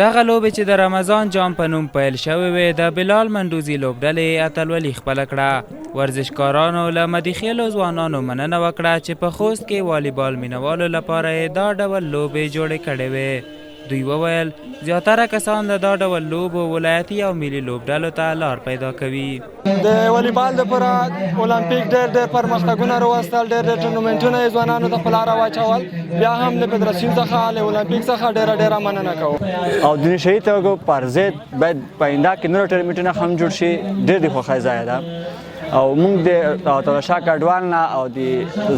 دغه لوبې چې د رمضان جام په نوم پیل شوې وې، د بلال مندوزي لوبډلې اتلولي خپله کړه. ورزشکارانو له مدیخېلو ځوانانو مننه وکړه چې په خوست کې والیبال مینوالو لپاره یې دا ډول لوبې جوړې کړې وې. دوی وویل، زیاتره کسان له دا ډول لوبو ولایتي او ملي لوبډلو ته لار پیدا کوي. د والیبال لپاره المپیک ډېر ډېر پرمختګونه راوستل، ډېر ډېر ټورنمنټونه یې ځوانانو ته په لاره واچول. بیا هم له فدراسیون څخه، له المپیک څخه ډېره ډېره مننه کوو. او د نشه یي توکو پر ضد باید په آینده کې نور ټورنمنټونه هم جوړ شي. ډېر د خوښۍ ځای ده او موږ د عطاالله کډوال نه او د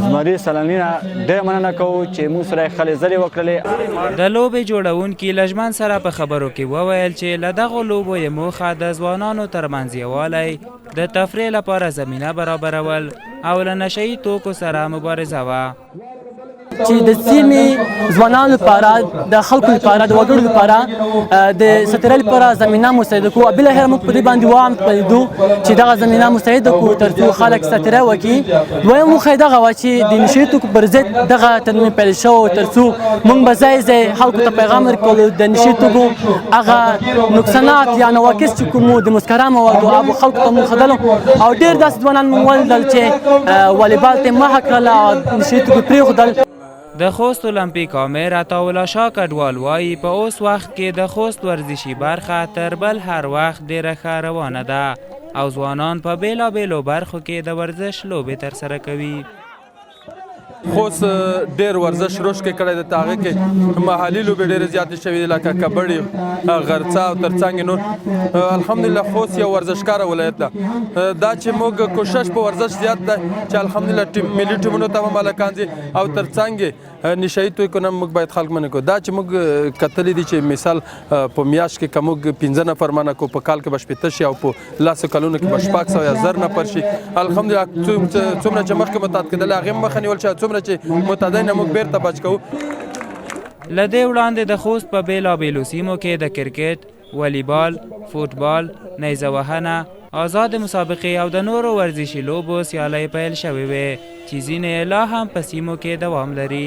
زمري سلامي نه ډېره مننه کوو چې موږ سره یې خلې ځلې وکړلې. د لوبې جوړونکي له ژمن سره په خبرو کې وویل چې له دغو لوبو یې موخه د ځوانانو ترمنځ یووالی، د تفریح لپاره زمینه برابرول او له نشه یي توکو سره مبارزه وه. چې د سیمې ځوانانو لپاره، د خلکو لپاره، د وګړو لپاره د سترې لپاره زمینه مساعده کوو. بالاخره موږ په دې باندې وام پدیدو چې دغه زمینه مساعده کوو ترڅو خلک ستره وکړي. دویم موخه یې دغه وه چې د نشه توکو پر ضد دغه تنظیم پیل شو، ترڅو موږ به ځای ځای خلکو ته پیغام ورکولو د نشه توکو هغه نقصانات یا نواقص چې کوم د مسکره موادو هغه خلکو ته موږ ښودلو. او ډېر داسې ځوانان موږ ولیدل چې والیبال ته یې مخه کړله او نشه توکي پرېښودل. د خوست المپیک آمر عطاالله شاه کډوال وایي، په اوس وخت کې د خوست ورزشي برخه تر بل هر وخت ډېره ښه روانه ده او ځوانان په بېلابېلو برخو کې د ورزش لوبې ترسره کوي. خوست ډېر ورزش رشد کړی دی، هغه کې محلي لوبې ډېرې زیاتې شوې دي لکه کبډي، غرڅه او ترڅنګ نور. الحمدلله خوست یو ورزشکار ولایت ده. دا چې موږ کوشش په ورزش زیات دی چې الحمدلله ټیم ملي ټیمونو ته هم هلکان ځي او ترڅنګ نشه یي توکو نه موږ باید خلک منع کړو. دا چې موږ کتلي دي چې مثال په میاشت کې که موږ 5 نفر منع کړو، په کال کې به 60 شي او په 10 کلونو کې به 600 یا 1000 نفر شي. الحمدلله څومره چې مخکې معتاد کېدل هغې مخه نیول شوې، څومره چې معتادین موږ بېرته بچ کوو. له دې وړاندې د خوست په بېلابېلو سیمو کې د کرکټ، والیبال، فوټبال، نیزه وهنه، آزادې مسابقې او د نورو ورزشي لوبو سیالۍ پیل شوې وې چې ځینې یې لا هم په سیمو کې دوام لري.